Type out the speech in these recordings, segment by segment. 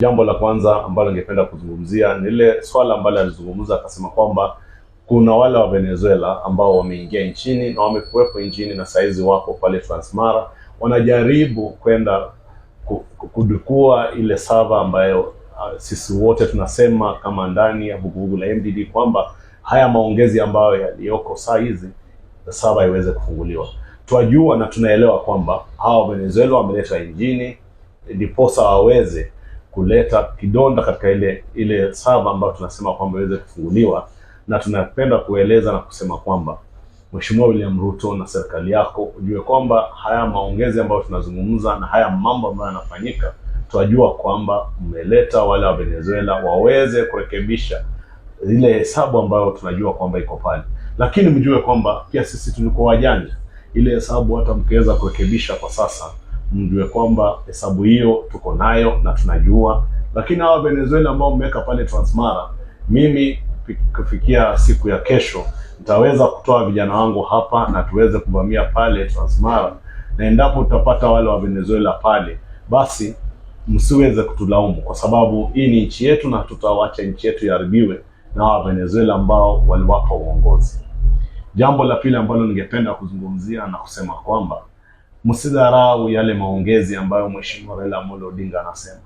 Jambo la kwanza ambalo ningependa kuzungumzia ni ile swala ambalo alizungumza akasema kwamba kuna wale wa Venezuela ambao wameingia nchini na wamekuwepo nchini na saizi wako pale Transmara wanajaribu kwenda kudukua ile server ambayo sisi wote tunasema kama ndani ya vuguvugu la MDD kwamba haya maongezi ambayo yaliyoko saa hizi server iweze kufunguliwa. Twajua na tunaelewa kwamba hawa Venezuela wameleta nchini ndiposa waweze kuleta kidonda katika ile server ambayo tunasema kwamba iweze kufunguliwa, na tunapenda kueleza na kusema kwamba Mheshimiwa William Ruto na serikali yako ujue kwamba haya maongezi ambayo tunazungumza na haya mambo ambayo yanafanyika, twajua kwamba mmeleta wale wa Venezuela waweze kurekebisha ile hesabu ambayo tunajua kwamba iko pale, lakini mjue kwamba pia sisi tulikuwa wajanja. Ile hesabu hata mkiweza kurekebisha kwa sasa, mjue kwamba hesabu hiyo tuko nayo na tunajua. Lakini hawa Venezuela ambao mmeweka pale Transmara, mimi kufikia siku ya kesho nitaweza kutoa vijana wangu hapa na tuweze kuvamia pale Transmara, na endapo tutapata wale wa Venezuela pale, basi msiweze kutulaumu kwa sababu hii ni nchi yetu na tutawacha nchi yetu iharibiwe na hawa Venezuela ambao waliwapa uongozi. Jambo la pili ambalo ningependa kuzungumzia na kusema kwamba msidharau yale maongezi ambayo Mheshimiwa Raila Amolo Odinga anasema.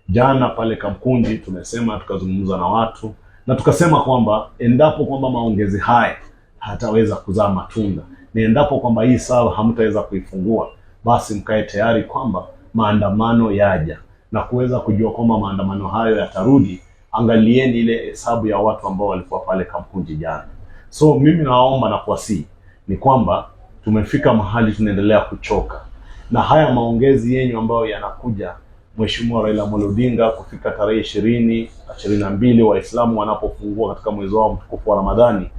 Jana pale Kamkunji tumesema, tukazungumza na watu na tukasema kwamba endapo kwamba maongezi haya hataweza kuzaa matunda, ni endapo kwamba hii server hamtaweza kuifungua, basi mkae tayari kwamba maandamano yaja na kuweza kujua kwamba maandamano hayo yatarudi. Angalieni ile hesabu ya watu ambao walikuwa pale Kamkunji jana. So mimi nawaomba na kuwasihi ni kwamba tumefika mahali tunaendelea kuchoka na haya maongezi yenyu ambayo yanakuja Mheshimiwa Raila Amolo Odinga kufika tarehe 20, 22 Waislamu wanapofungua katika mwezi wao mtukufu wa Ramadhani,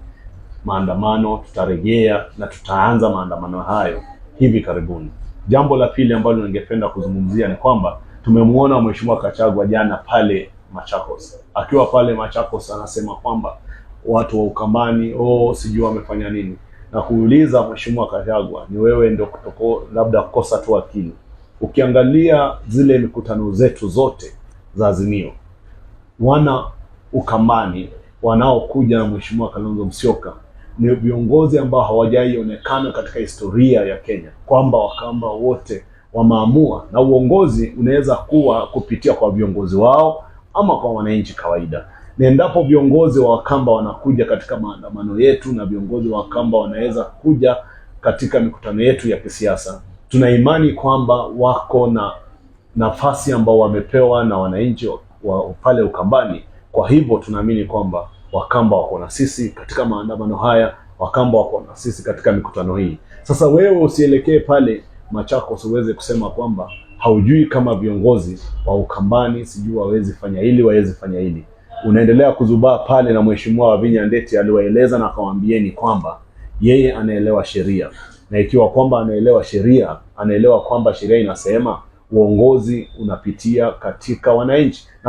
maandamano tutarejea na tutaanza maandamano hayo hivi karibuni. Jambo la pili ambalo ningependa kuzungumzia ni kwamba tumemwona Mheshimiwa Gachagua jana pale Machakos. Akiwa pale Machakos anasema kwamba watu wa Ukambani, oh, sijui wamefanya nini, na kuuliza Mheshimiwa Gachagua, ni wewe ndio kutoko labda kukosa tu akili. Ukiangalia zile mikutano zetu zote za Azimio, wana Ukambani wanaokuja na Mheshimiwa Kalonzo Musyoka ni viongozi ambao hawajaionekana katika historia ya Kenya, kwamba Wakamba wote wameamua, na uongozi unaweza kuwa kupitia kwa viongozi wao ama kwa wananchi kawaida. Na endapo viongozi wa Wakamba wanakuja katika maandamano yetu na viongozi wa Wakamba wanaweza kuja katika mikutano yetu ya kisiasa, tuna imani kwamba wako na nafasi ambao wamepewa na wananchi wa pale Ukambani. Kwa hivyo tunaamini kwamba Wakamba wako na sisi katika maandamano haya, Wakamba wako na sisi katika mikutano hii. Sasa wewe usielekee pale Machakos uweze kusema kwamba haujui kama viongozi wa Ukambani sijui wawezi fanya hili, wawezi fanya hili. Unaendelea kuzubaa pale, na Mheshimiwa Wavinya Ndeti aliwaeleza na akawaambieni kwamba yeye anaelewa sheria, na ikiwa kwamba anaelewa sheria, anaelewa kwamba sheria inasema uongozi unapitia katika wananchi.